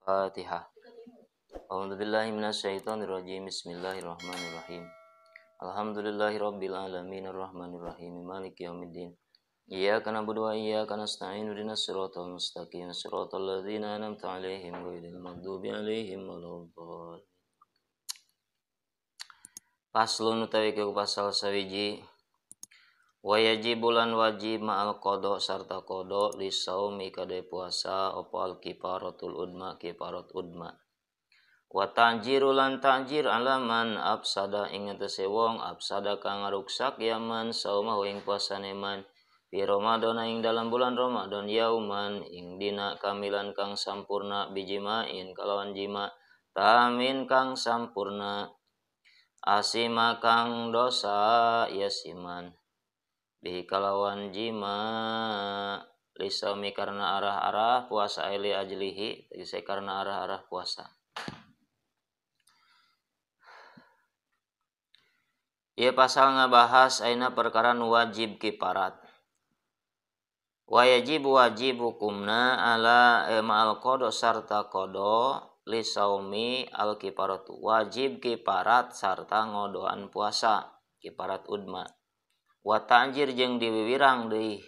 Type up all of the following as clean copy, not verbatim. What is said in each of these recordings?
Fatihah. A'udzubillahi minasyaitonirrajim. Bismillahirrahmanirrahim. Alhamdulillahirabbil alamin arrahmanirrahim maliki yaumiddin. Iyyaka na'budu wa iyyaka nasta'in ihdinas siratal mustaqim siratal ladzina an'amta 'alaihim ghairil maghdubi 'alaihim waladdallin. Faslun utawi pasal sawiji. Wa yajibu lan wajib ma'al qada sarta qada li saumi kade puasa apa al kifaratul udma kifarat udma. Wa ta'jiru lan ta'jir alaman afsada ing atase wong afsada kang ngaruksak yaman saumahu ing puasane man fi Ramadan ing dalam bulan Ramadan yauman ing dina kamilan kang sampurna bijimain kalawan jima tamin kang sampurna asima kang dosa yasiman bihi kalawan jima lisami karena arah-arah puasa ili ajlihi tegese karena arah-arah puasa. Ieu pasal ngabahas ayeuna perkara nu wajib kiparat. Wajib wajib hukumna ala ma'al qada sarta qada li saumi al kiparatu. Wajib kiparat sarta ngodoan puasa kiparat udma. Wa ta'jir jeung diwiwirang deui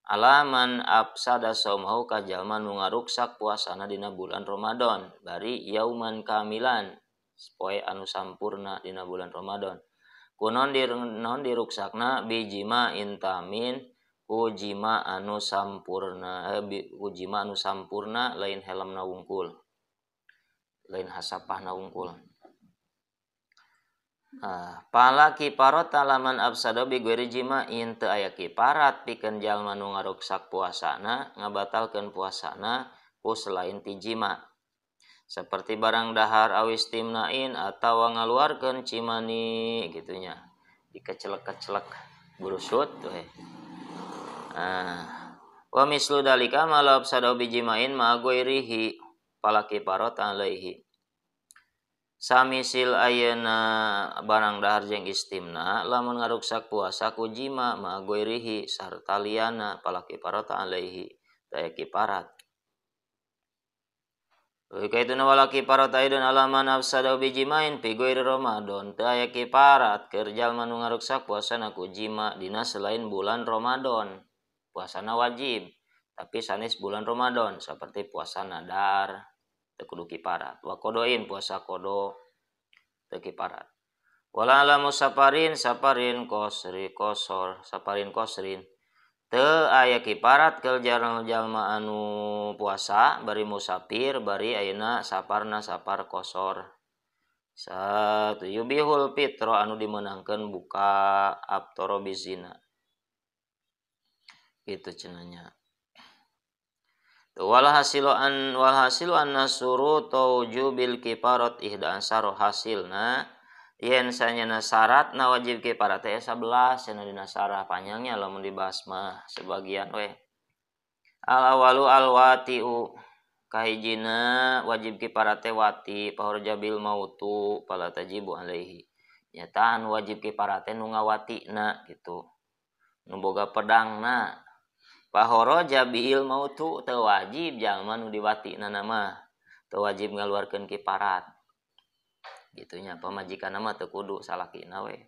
alaman afsada saumahu ka jalma nu ngaruksak puasana dina bulan Ramadan bari yauman kamilan poe anu sampurna dina bulan Ramadan. Kunon non diruksakna bijima intamin ku jima anu sampurna ku jima anu sampurna lain helmna wungkul lain hasapahna wungkul. Pala kiparat talaman afsada bi ghairi jima'in teu aya kiparat pikeun jalma nu ngaruksak puasana ngabatalkeun puasana ku selain ti jima seperti barang dahar awis timnain atawa ngaluarkeun cimani gitunya dikecelek-kecelek burusut we. Wa mislu dalika ma la afsada bi jima'in ma ghairihi pala kiparat alaihi. Samisil ayeuna barang dahar jeung istimna lamun ngaruksak puasa ku jima ma ghairihi sarta liyana pala kiparat alaihi taya kiparat. Kaituna wala kiparat aidon alaman afsada bi jimain fi ghairi Ramadan teu aya kiparat keur jalma nu ngaruksak puasana ku jima dina selain bulan Ramadan. Puasana wajib tapi sanes bulan Ramadan seperti puasa nadar teu kudu kiparat. Wa qodoin puasa qodo teu kiparat. Wala ala musafarin safarin qasri qasor safarin qasrin teu aya kiparat keur jalma anu puasa bari musafir bari ayeuna safarna safar qasor. Satu yubihul fitra anu dimeunangkeun buka aftara bizina. Kitu cenah. Walhasilu an walhasilu anna surutu wujubil kifarat ihda ansaro hasilna yen sanyana syaratna wajib kifarat teh 11 cenah dina syarah panjangnya lamun dibahas mah sebagian we. Al awalu al watiu kahijina wajib kifarat teh wati pahorjabil mautu fala tajibu alaihi. Nyataan wajib kifarat teh nu ngawatina gitu. Nu boga pedangna. Pahoroja bil mautu teu wajib jalma nu diwatina mah teu wajib ngaluarkeun kiparat. Gitunya pamajikanna mah teu kudu salakina we.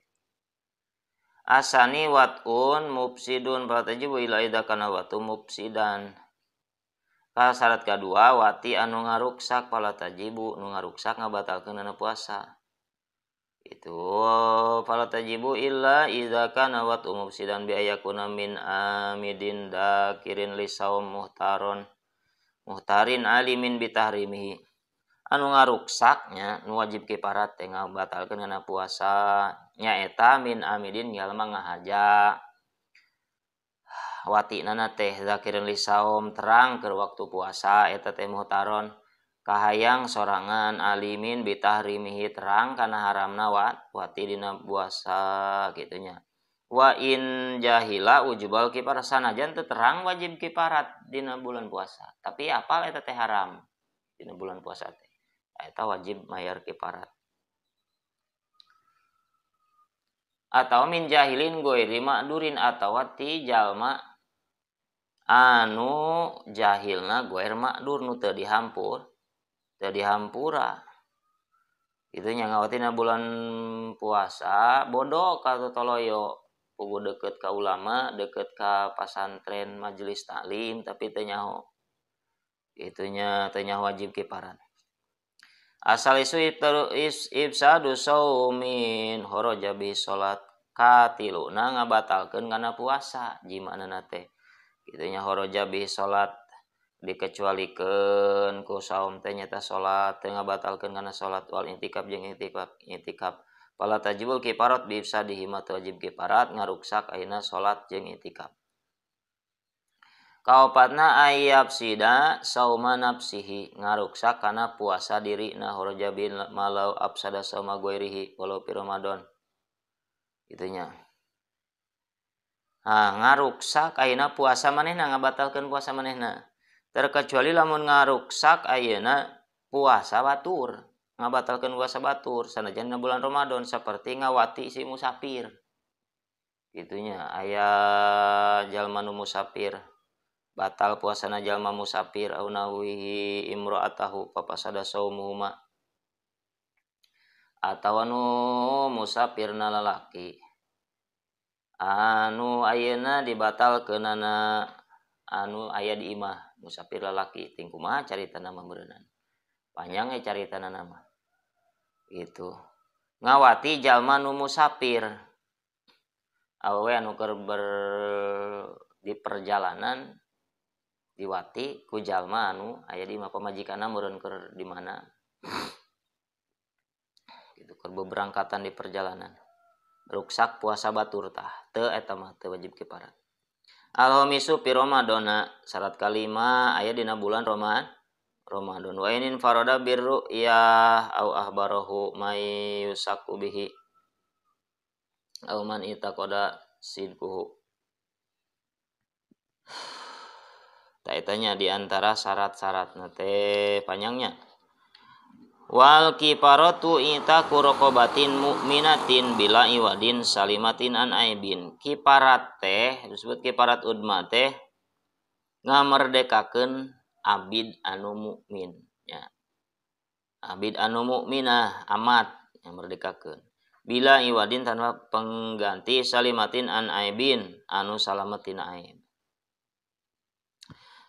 Asani watun mufsidun fatajibu ila idza kana watu mufsidan. Ka syarat kadua wati anu ngaruksak fala tajibu nu ngaruksak ngabatalkeun ana puasa. Itu fala tajibu illa idza kana watu mufsidan bi ayakuna min amidin dakirin li saum muhtaron muhtarin alimin bi tahrimihi. Anu ngaruksaknya nu wajib kiparat teh ngabatalkeun kana puasa nyaeta min amidin jalma ngahaja watinana teh zakirin li saum terang keur waktu puasa eta teh muhtaron kahayang sorangan alimin bitahrimihi terang kana haramna wati dina puasa gitunya. Wa in jahila wujubal kiparat sanajan teu terang wajib kiparat dina bulan puasa tapi apal eta teh haram dina bulan puasa teh eta wajib mayar kiparat. Atau min jahilin ghairi ma'durin atawa ti jalma anu jahilna ghair ma'dur nu teu dihampur. Teu dihampura. Itu nya ngawatina bulan puasa bodoh ka toloyo pugu deket ka ulama, deket ka pasantren majelis taklim tapi teu nyaho. Itunya teu nyaho wajib kiparat. Asal isu ifsadu saumin horoja bi salat katiluna ngabatalkeun kana puasa jimanana teh. Itunya horoja bi salat dikecualikeun ku saum teh nyata salat teu ngabatalkeun kana salat wal intikab jeung intikab. Fala tajibul kiparat bi ifsadihi ma wajib kiparat ngaruksak ayeuna salat jeung intikab. Kaopatna ayab sida sauma nafsihi ngaruksak kana puasa dirina horoja bin malau afsada sauma ghairihi walau fi Ramadan. Itunya. Nah, ngaruksak ayeuna puasa manehna ngabatalkeun puasa manehna. Terkecuali lamun ngaruksak ayeuna puasa batur, ngabatalkeun puasa batur sanajan dina bulan Ramadan seperti ngawati si musafir. Itunya aya jalma nu musafir batal puasana jalma musafir au nawihi imra'atahu papasada saumuhuma atawa nu musafirna lalaki anu ayeuna dibatalkeunana anu aya di imah musafir lalaki ting kumaha caritana mah meureunana panjang we caritana mah gitu ngawati jalma nu musafir awewe anu keur di perjalanan diwati ku jalma anu aya di imah pamajikanna meureun keur di mana gitu keur beberangkatan di perjalanan ruksak puasa batur tah teu eta mah teu wajib kiparat. Al-khamisu fi Ramadana syarat kalima aya dina bulan Ramadan wa inin farada birru'yah au ahbarahu may yusaku bihi au man itaqada sidquhu. Tanya di antara syarat-syaratna teh panjangnya. Wal kifaratu itaku raqabatin mu'minatin bila iwadin salimatin an aibin. Kiparat teh disebut kiparat udma teh ngamerdekakeun abid anu mukmin ya. Abid anu mukminah amat yang merdekakeun. Bila iwadin tanpa pengganti salimatin an aibin anu salamet tina aib.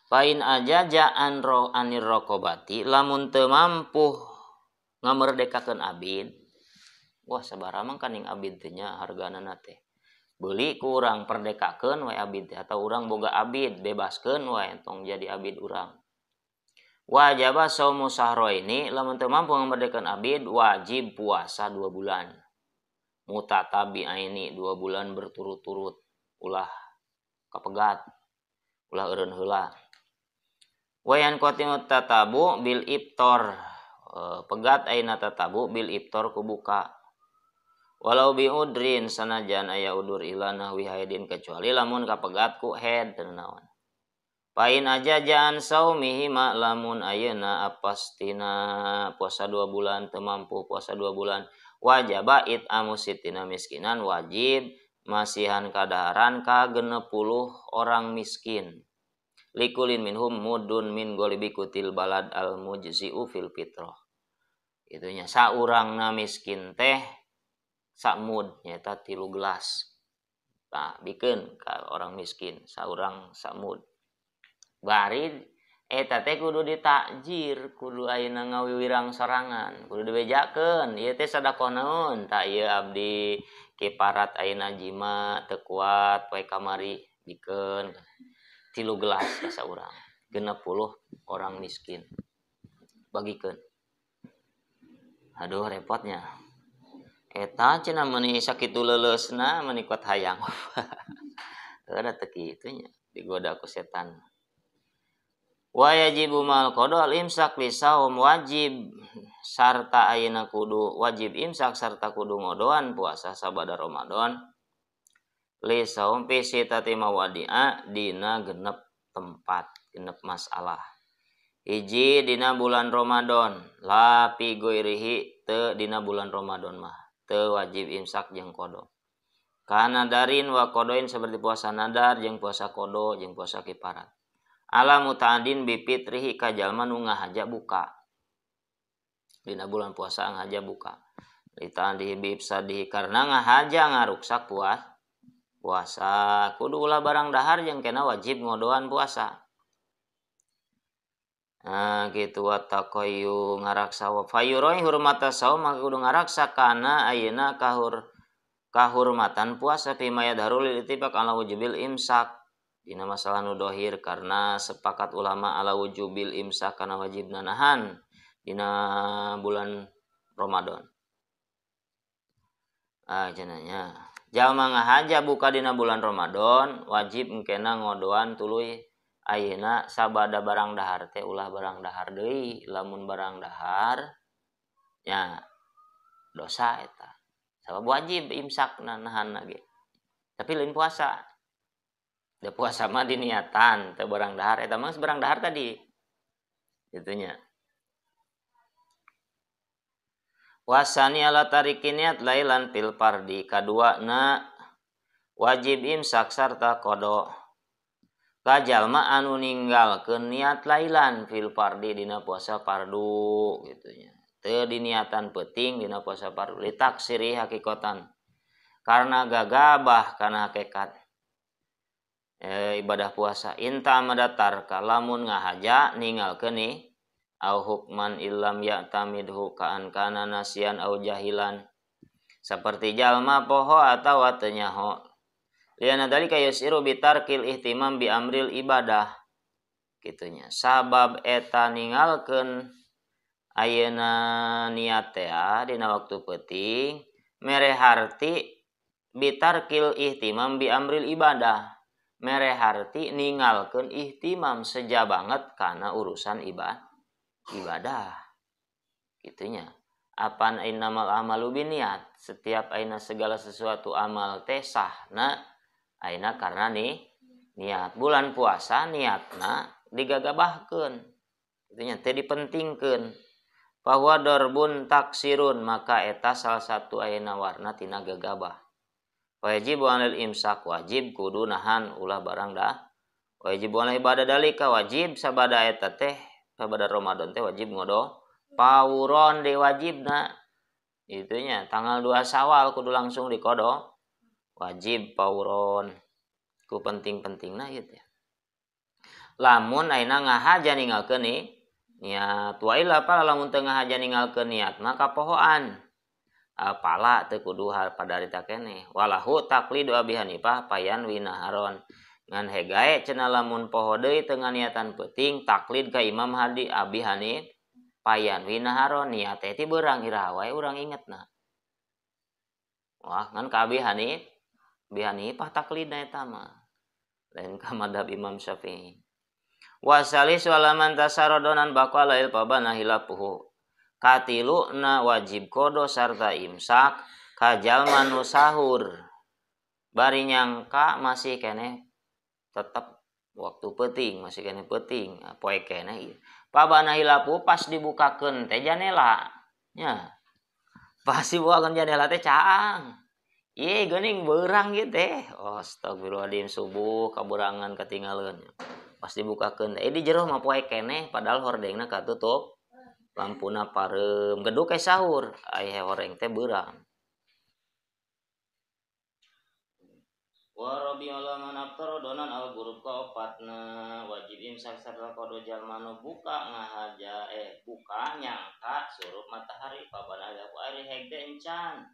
Pain aja jaan ro anir rokobati lamun teu mampu ngamerdekakeun abid. Wah sabaraha mah kaning abid teh nya hargana teh. Beuli ku urang perdekakeun we abid teh atau urang boga abid bebaskeun we tong jadi abid urang. Wajaba saumu sahroini lamun teu mampu ngamerdekakeun abid wajib puasa 2 bulan. Mutatabi'aini 2 bulan berturut-turut ulah kapegat ulah eureun heula. Wayan qatimu tatabu bil iftar pegat aina tatabu bil iftar kubuka walau bi udrin sanajan aya udur ila nahwi haidin kecuali lamun kapegat ku head teu naon. Pain aja jaan saumihi ma lamun ayeuna apastina puasa 2 bulan teu mampu puasa 2 bulan wajaba it'amu sitina miskinan wajib masihan kadaharan ka 60 orang miskin. Likulin minhum mudun min golibi kutil balad al mujzi'u fil fitrah. Itunya saurangna miskin teh samud nyaeta 3 gelas. Nah, bikeun ka orang miskin saurang samud. Bari eta teh kudu ditakjir, kudu ayeuna ngawiwirang sorangan, kudu dibejakeun. Ieu teh sedekah naon? Tah ieu abdi kiparat ayeuna jima teu kuat poe kamari bikeun 3 gelas ka saurang 60 orang miskin bagikeun. Aduh repotnya eta cenah meuni sakitu leuleusna meuni kuat hayang. Ada teu kitu nya digoda ku setan. Wa yajibu mal qada al imsak li saum wajib sarta ayeuna kudu wajib imsak sarta kudu ngodoan puasa sabada Ramadan li saum fi sitati mawadi'a dina genep tempat genep masalah. Hiji dina bulan Ramadan la fi ghairihi teu dina bulan Ramadan mah teu wajib imsak jeung qada. Kana darin wa qadoin seperti puasa nadar jeung puasa qada jeung puasa kiparat. Ala muta'adin bi fitrihi ka jalma nu ngahaja buka. Dina bulan puasa ngahaja buka. Ditahan dihibib sadih karena ngahaja ngaruksak puasa. Kudu ulah barang dahar jeung kena wajib ngodoan puasa. Nah gitu wa taqayyu ngaraksa wa fayuroi hurmata saum maka kudu ngaraksa kana ayeuna kahurmatan puasa fi ma yadharu lil ittifaq ala wujubil imsak. Dina masalah nu dohir karena sepakat ulama ala wujubil imsak kana wajibna nahan dina bulan Ramadan. Ah cenanya jalma ngahaja buka dina bulan Ramadan wajib engkena ngodoan tuluy ayeuna sabada barang dahar teh ulah barang dahar deui, lamun barang dahar nya dosa eta. Sabab wajib imsakna nahan ge. Tapi lain puasa. Da puasa mah diniatan teu barang dahar eta mah barang dahar tadi. Itunya. Wasani ala tarikin niat lailan fil fardi kaduana wajib imsak sarta qada. Kajalma anu ninggalkeun niat lailan fil fardi dina puasa fardu gitunya. Teu diniatan peuting dina puasa fardu litaksiri hakikatan. Karena gagabah kana hakikat. Ibadah puasa inta madatar lamun ngahaja ninggalkeun ni au hukman illam ya'tamidhu ka'an kana nasian au jahilan seperti jalma poho atawa teu nyaho liana dalika yusiru bitarkil ihtimam bi amril ibadah kitunya sabab eta ninggalkeun ayeuna niat teh dina waktu peuting mere harti bitarkil ihtimam bi amril ibadah mere harti ninggalkeun ihtimam seja banget kana urusan ibadah gitunya. Apan innamal amalu binniyat, setiap aina segala sesuatu amal teh sahna aina karena nih niat. Bulan puasa niatna digagabahkeun gitunya, teh dipentingkeun. Bahwa darbun taksirun maka eta salah satu aina warna tina gagabah. Wajib anil imsak wajib kudu nahan ulah barang dah. Wajib anil ibadah dalika wajib sabada eta teh sabada Ramadan teh wajib ngodo pawuron de wajibna itunya tanggal 2 Syawal kudu langsung dikodo wajib pawuron ku penting-pentingna ieu teh. Lamun ayeuna ngahaja ninggalkeun niat wa illa pala lamun teu ngahaja ninggalkeun niat maka pohoan pala teu kudu padarita keneh walahu taqlidu Abi Hanifah payan winaharon ngan hegae cenah lamun poho deui teu nganiatan peuting taklid ka Imam Hadi Abi Hanif payan winaharon niat teh ti beurang iraha wae urang ingetna. Wah ngan ka Abi Hanif Abi Hanifah taklidna eta mah lain ka madhab Imam Syafi'i. Wasalis walaman tasarodonan baqala il pabana hilapuhu katiluna wajib kodo sarta imsak ka jalma nu sahur bari nyangka masih keneh tetep waktu peuting masih keneh peuting poe keneh ieu pabana hilapu pas dibukakeun teh janela nya pas dibukakeun janela teh caang ieu geuning beurang ieu teh astagfirullahaladzim subuh kaberangan katinggaleun pas dibukakeun di jero mah poe keneh padahal hordengna katutup lampuna pareum geduk ke sahur aya horeng teh beurang. Wa rabiul man aftara donan al gurub ka opatna wajib imsak sarta qada jalma nu buka ngahaja buka nyangka surup matahari pabana ada ku ari heg teh encan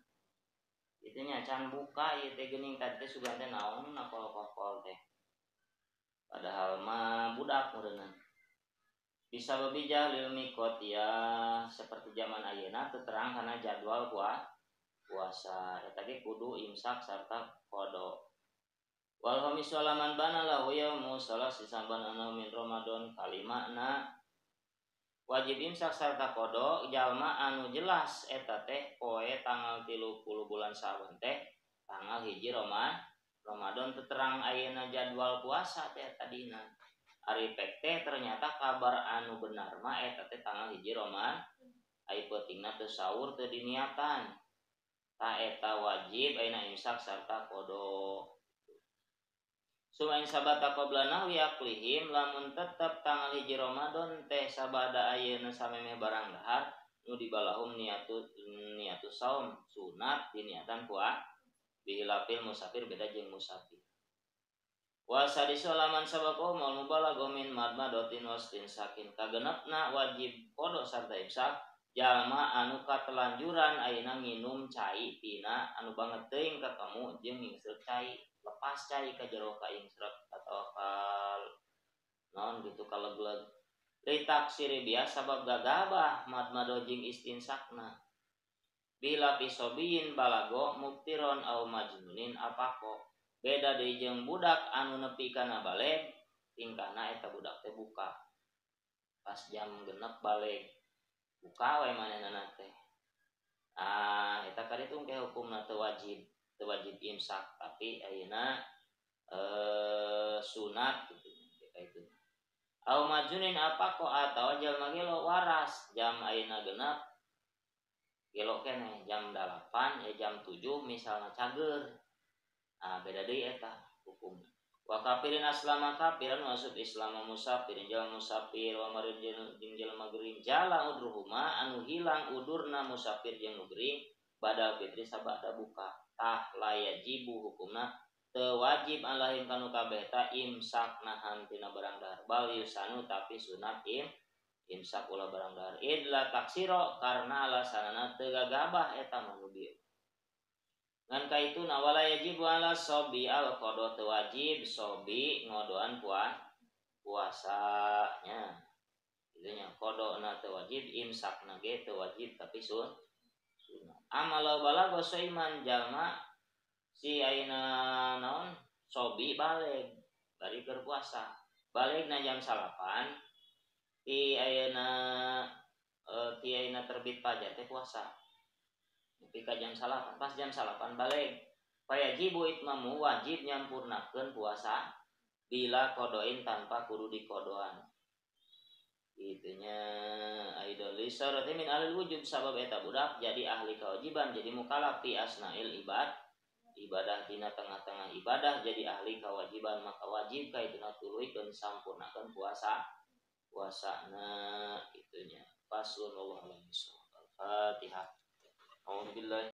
itunya can buka ieu teh geuning tadi teh sugan teh naon na kol-kol teh padahal mah budak meureunna bisa lebih jahlil mikot ya seperti zaman ayeuna teu terang kana jadwal puasa eta ge kudu imsak sarta qada. Wal khamis walaman bana lahu yaumu salasi samban ana min Ramadan kalimana wajib imsak sarta qada jalma anu jelas eta teh poe tanggal 30 bulan Syaban teh tanggal 1 Ramadan teu terang ayeuna jadwal puasa teh tadina. Ari pek teh ternyata kabar anu benar mah eta teh tanggal 1 Ramadan ai peutingna teu sahur teu diniatan ta eta wajib ayeuna imsak sarta qada. Sumain sabata qabla nahwi aqlihim lamun tetep tanggal 1 Ramadan teh sabada ayeuna samemeh barang dahar Nu dibalahum niatu saum sunat diniatan puasa bihilafil musafir beda jeung musafir. Wa sadisu laman sabaqo mal mubalago min madmadotin wastin sakin kagenepna wajib qada sarta imsak jalma anu katelanjuran ayeuna nginum cai tina anu banget teuing ka kamu jeung ngingsrek cai lepas cai ka jero ka ingsrek atawa ka naon gitu kalegleg litaksiri biasa sabab gagabah madmado jeung istinsakna bila pisobiin balago muktiron au majnunin apako beda deui jeung budak anu nepi kana baleg tingkahna eta budak teh buka pas jam 6 baleg buka we manehna teh ah eta kaditu engke hukumna teu wajib imsak tapi ayeuna sunat gitu itu au majunin apako atawa jalma gelo waras jam ayeuna genep gelo keneh jam 8 ya jam 7 misalna cager. Ah beda deui eta hukumna. Wa kafirin aslama kafiran masuk Islam musafirin jalma musafir wa marin jeung jalma gering jala udruhuma anu hilang udurna musafir jeung nu gering badal fitri sabada buka tah layajibu hukumna teu wajib alahim kanu kabeh ta imsak nahan tina barang dahar bal yusanu tapi sunat imsak ulah barang dahar idla taksiro karena alasanana teu gagabah eta mah nu dieu. Ngan kaitu nawala yajib ala sobi al qada teu wajib sobi ngodoan puasanya. Itunya qadona teu wajib imsakna ge teu wajib tapi sunat. Amalo balago soiman jalma si ayeuna naon sobi baleg bari keur puasa. Balegna jam 9 ti ayeuna terbit fajar teh puasa. Nepi ka jam 9, pas jam 9 balik. Fayajibu itmamu wajib nyampurnakeun puasa bila kodoin tanpa kudu dikodoan. Itunya aidol lisarati min alil wujub sabab eta budak jadi ahli kewajiban jadi mukallaf fi asnail ibadah dina tengah-tengah ibadah jadi ahli kewajiban maka wajib ka ituna tuluykeun sampurnakeun puasana itunya. Faslun wallahu a'lam bishawab. Al-Fatihah. Alhamdulillah.